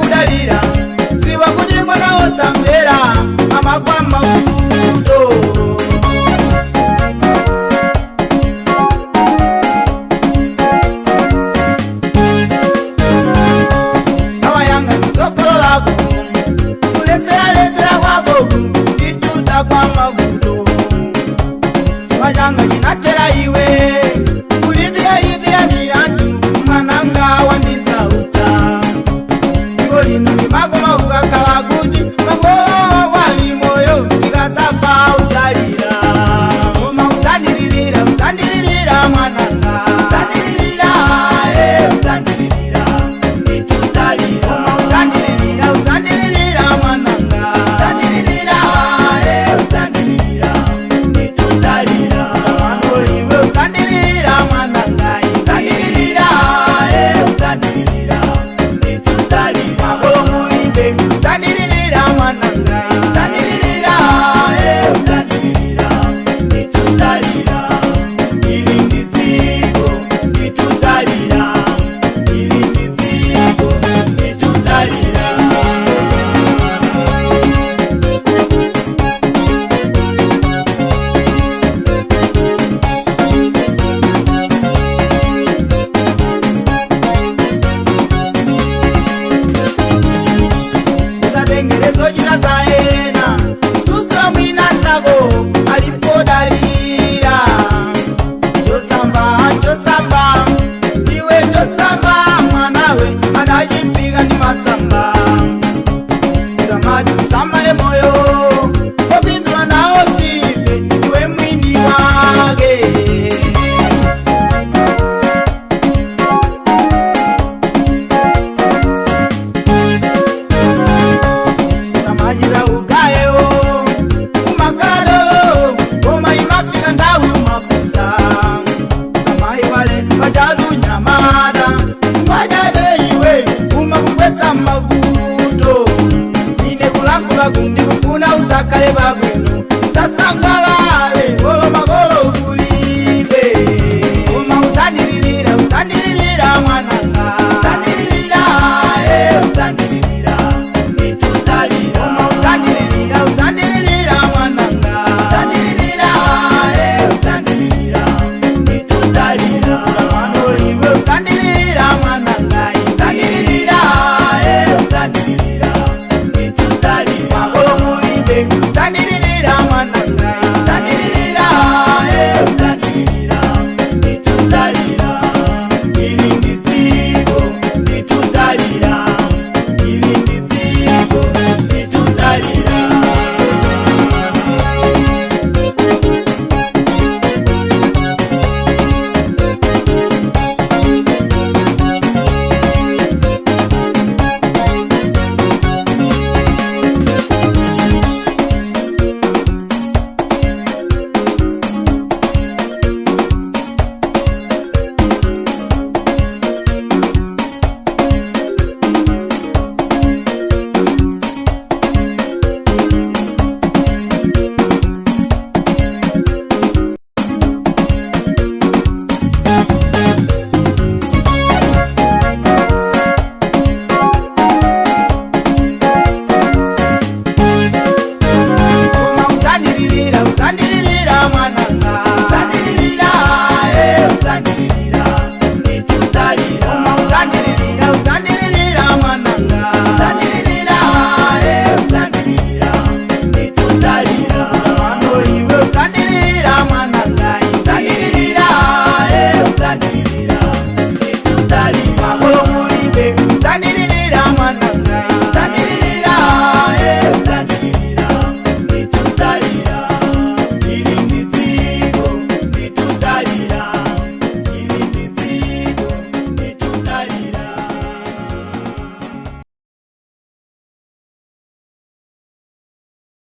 Akudalira, ziwa kuti mwana wosamvera amagwa mavuto. Awayanga tsogolo lako, kuletseraletsera kwako ndituta kwa mavuto. Chuma changa chinatera iwe kulipiralipira milandu. Mwananga, wandisautsa. Dziko lino limakoma ukakhala kuti makolo wali moyo. Tikasafa udzalira, koma udzandililira, udzandililira mwananga, udzandililira, udzandililira, nditudzalira. Koma udzandililira, udzandililira mwananga, udzandililira, udzandililira, nditudzalira. Mwana iwe, udzandililira mwananga, udzandililira, udzandililira, nditudzalira. Makolo mulibe, udzandililira mwananga, udzandililira, udzandililira, nditudzalira. Ili ndi dziko, nditudzalira. Ili ndi dziko, nditudzalira. Usatengere zochita zaena, sudziwa mwina nzako alipodalira. Chosamba, chosamba iwe, chosamba mwanawe adachipika ndi masamba. Ukamati usamale moyo, popindula nawo sife, iwe mwini wake. Ukamachita ugayewo umakalo, koma imafika nthawi umafusa. Samayiwale pachalunyamata ngwachabe iwe umakugwetsa mavuto. Ine kulankhula kuno.